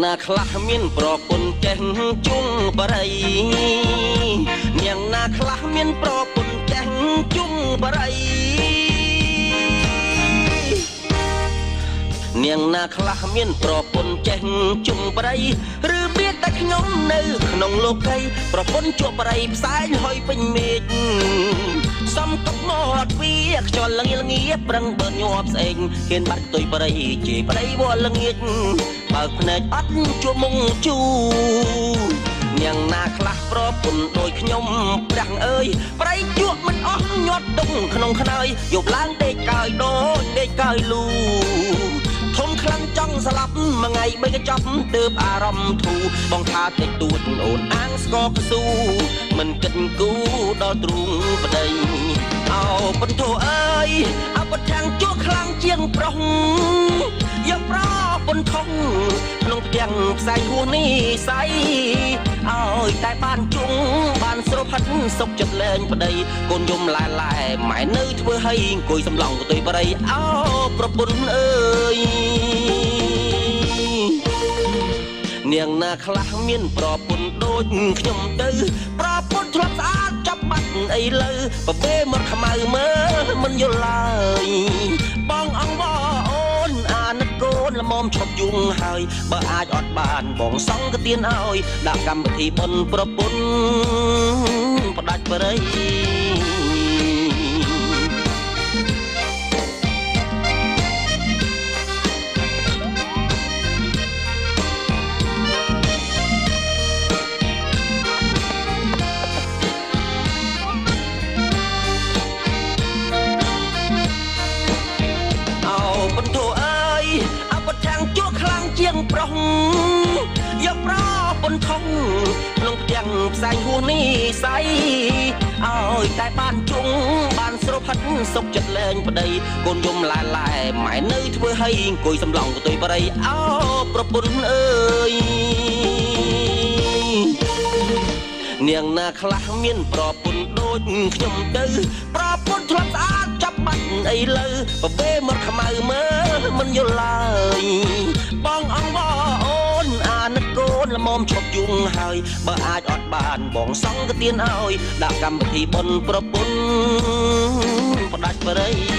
ណាខ្លះមានប្រពន្ធចេះជុងបរិយនាងណាខ្លះមានប្រពន្ធចេះជុងបរិយនាងណាខ្លះមានប្រពន្ធចេះជុងបរិយឬមានតែខ្ញុំនៅក្នុងលោកីប្រពន្ធជាប់បរិយផ្សែងហុយពេញមេឃសំកប់មាត់វាខ្យល់លងាលងាប្រឹងបើញាប់ស្អេងហ៊ានបាត់ទុយបរិយជេរបរិយវល់ល្ងាចបើកភ្នែកអត់ជួមុងជូនាងណាខ្លះប្រពន្ធដូចខ្ញុំព្រះអើយប្រៃជក់មិនអស់ញាត់ទុំក្នុងខ្នើយយប់ឡើងដេកកាយដូចដេកកាយលូធំខ្លាំងចង់ស្លាប់មួយថ្ងៃបីកញ្ចប់ទើបអារម្មណ៍ធូរបងថាតិចតួចអូនអាងស្កកស៊ូមិនគិតគូដល់ទ្រូងប្តីអោពន្ធោអើយអបទាំងជក់ខ្លាំងជាងប្រុសយកប្រពន្ធធំក្នុងផ្ទាំងផ្សែងហួសនេះស័យឲ្យតែបានជុងបានស្រុបហិតសុកចិត្តលែងប្តីកូនយំឡែឡែម៉ែនៅធ្វើឲ្យអង្គុយសំឡងកតុយបរិយអោប្រពន្ធអើយនាងណាខ្លះមានប្រពន្ធដូចខ្ញុំទៅប្រពន្ធធ្លាប់ស្អាតចាប់បាត់អីលើបបេមកខ្មៅមើលមិនយល់ឡើយបងអង្គអូនអាណិតកូនល្មមឈប់យំហើយបើអាចអត់បានបងសង្កទានឲ្យដាក់កម្មវិធីបុណ្យប្រពន្ធផ្ដាច់បរិយជាងប្រុសយកប្រពន្ធធំក្នុងផ្ទាំងផ្សែងហួសនេះស័យឲ្យតែបានជុងបានស្រុបហិតសុកចិត្តលែងប្តីកូនយំឡែឡែម៉ែនៅធ្វើឲ្យអង្គុយសំឡងកតុយបរិយអោប្រពន្ធអើយនាងណាខ្លះមានប្រពន្ធដូចខ្ញុំទៅប្រពន្ធធ្លាប់ស្អាតចាប់បាត់អីលើបបេមកខ្មៅមើលមិនយល់ឡើយបងអង្គអូនអាណិតកូនល្មមឈប់យំហើយបើអាចអត់បានបងសង្កទានឲ្យដាក់កម្មវិធីបុណ្យប្រពន្ធផ្ដាច់បរិយ